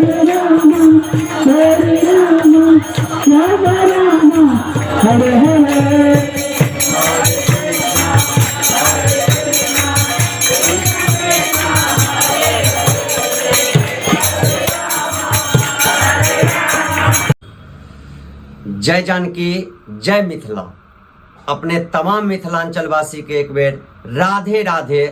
राम हरे राम राम राम हरे हरे। जय जानकी, जय मिथिला। अपने तमाम मिथिलांचलवासी के एक बेर राधे राधे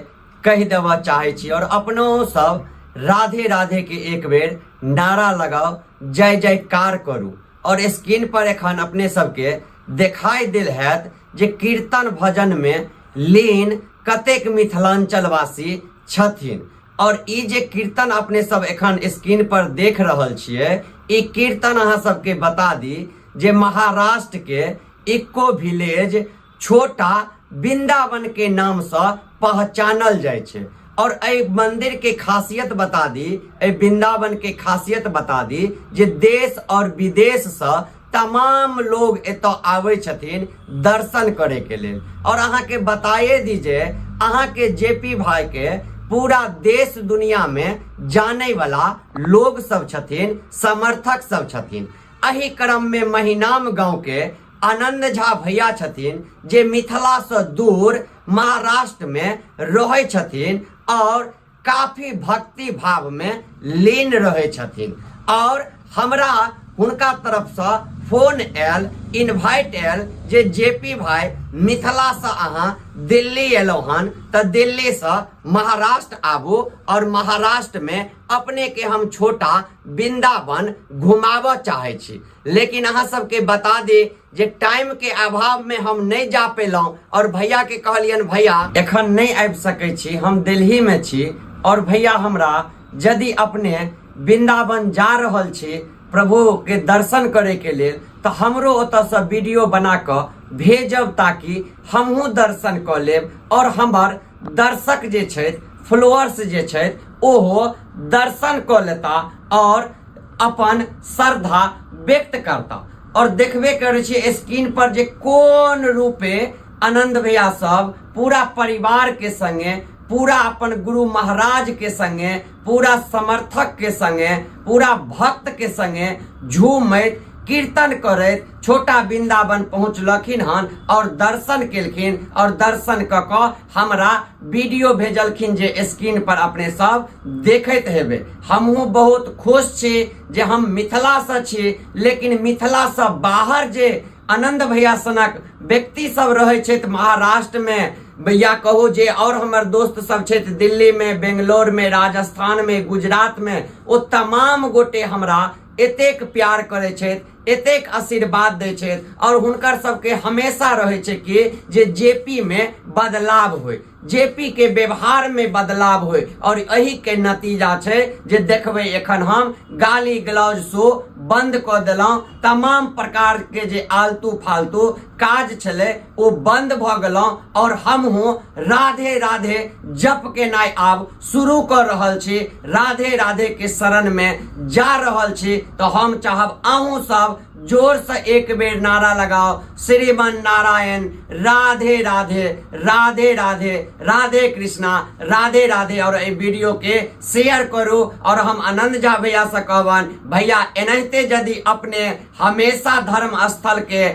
कहि देबऽ चाहै छी और अपनो सब राधे राधे के एक बेर नारा लगाओ, जय जयकार करू। और स्क्रीन पर एखन अपने सबके देखाई देल हैत जे कीर्तन भजन में लीन कतेक मिथिलांचलवासी छथिन। और ई जे कीर्तन अपने सब एखन स्क्रीन पर देख रहल छियै, ई कीर्तन अहाँ सबके बता दी जे महाराष्ट्र के इको विलेज छोटा वृंदावन के नाम से पहचानल जाइ छै। और एहि मंदिर के खासियत बता दी, एहि वृंदावन के खासियत बता दी जे देश और विदेश से तमाम लोग एतऽ आबै छथिन दर्शन करे के लेल। और अहाँ के बताए दी जे अहाँ के जेपी भाई के पूरा देश दुनिया में जाने वाला लोग सब छथिन, समर्थक सब छथिन। एहि क्रम में महिनाम गांव के आनंद झा भैया छथिन जे मिथिला से दूर महाराष्ट्र में रहै छथिन और काफी भक्ति भाव में लीन रहै छथिन। और हमरा हुनका तरफ से फोन आयल, इनवाइट आयल जे जेपी भाई मिथिला से अहाँ दिल्ली एलहुँ हन तऽ दिल्ली से महाराष्ट्र आबू और महाराष्ट्र में अपने के हम छोटा वृंदावन घुमाबऽ चाहै छी। लेकिन अहाँ सबके बता दी जे टाइम के अभाव में हम नहीं जा पेलहुँ और भैया के कहलियन भैया एखन नहीं आबि सकै छी, हम दिल्ली में छी और भैया हमरा यदि अपने वृंदावन जा रहल छी प्रभु के दर्शन करे के लेल तो हमरो ओतऽ से वीडियो बना कऽ भेजब ताकि हमहूँ दर्शन कऽ लेब और हमर दर्शक जे छथि, फॉलोअर्स जे छथि, ओहो दर्शन कऽ लेता और अपन श्रद्धा व्यक्त करता। और देखबे करै छियै स्क्रीन पर जे कोन रूपे आनंद भैया सब पूरा परिवार के संगे, पूरा अपन गुरु महाराज के संगे, पूरा समर्थक के संगे, पूरा भक्त के संगे झूमैत कीर्तन करैत छोटा वृंदावन पहुँचलखिन हन और दर्शन केलखिन और दर्शन कऽ कऽ हमरा वीडियो भेजलखिन जे स्क्रीन पर अपने सब देखैत हेबै। हमहूँ बहुत खुश छी जे हम मिथिलासँ छी, लेकिन मिथिलासँ बाहर जे आनंद भैया सनक व्यक्ति सब रहै छथि महाराष्ट्रमे, भैया कहू जे और हमर दोस्त सब छथि दिल्लीमे, बेंगलोरमे, राजस्थानमे, गुजरातमे, ओ तमाम गोटे हमरा एतेक प्यार करै छथि, एतेक आशीर्वाद दै छथि और हुनकर सबके हमेशा रहै छै कि जे जेपी में बदलाव होय, जेपी के व्यवहार में बदलाव होय। और एही के नतीजा छै जे देखबै एखन हम गाली गलौज शो बंद कऽ देलहुँ, तमाम प्रकार के जे आलतू फालतू काज छलै ओ बंद भऽ गेलहुँ और हमहूँ राधे राधे जप केनाइ आब शुरू कऽ रहल छी, राधे राधे के शरण में जा रहल छी। तो हम चाहब अहूँ सब जोर से एक बेर नारा लगाओ, श्रीमन नारायण राधे राधे, राधे राधे, राधे कृष्णा, राधे राधे। और एहि वीडियो के शेयर करू। और हम आनंद झा भैया से कहबन, भैया एनाहिते यदि अपने हमेशा धर्म स्थल के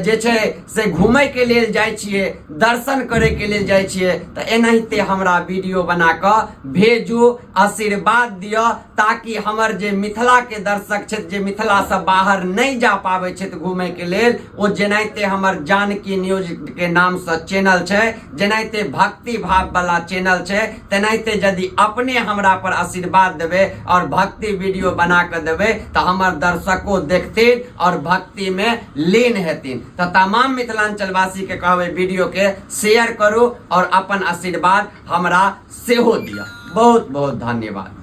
जे छै से घूमे के लेल जाइ छियै, दर्शन करे के लेल जाइ छियै, तऽ एनाहिते हमरा वीडियो बना कऽ भेजू, आशीर्वाद दिअ, ताकि हमर जे मिथिला के दर्शक छथि, जे मिथिला से बाहर नहि जा पाबै छथि घूमे के लेल, ओ जेनाहिते हमर जानकी न्यूज के नाम से चैनल छै, जेनाहिते भक्ति भाव वाला चैनल छै, तेनाहिते यदि अपने हमरा पर आशीर्वाद देबै और भक्ति वीडियो बना कऽ देबै तऽ हमर दर्शको देखथिन और भक्ति में लीन हेथिन। तऽ तमाम मिथिलांचलवासी के कहबै वीडियो के शेयर करू और अपन आशीर्वाद हमरा सेहो दिअ। बहुत बहुत धन्यवाद।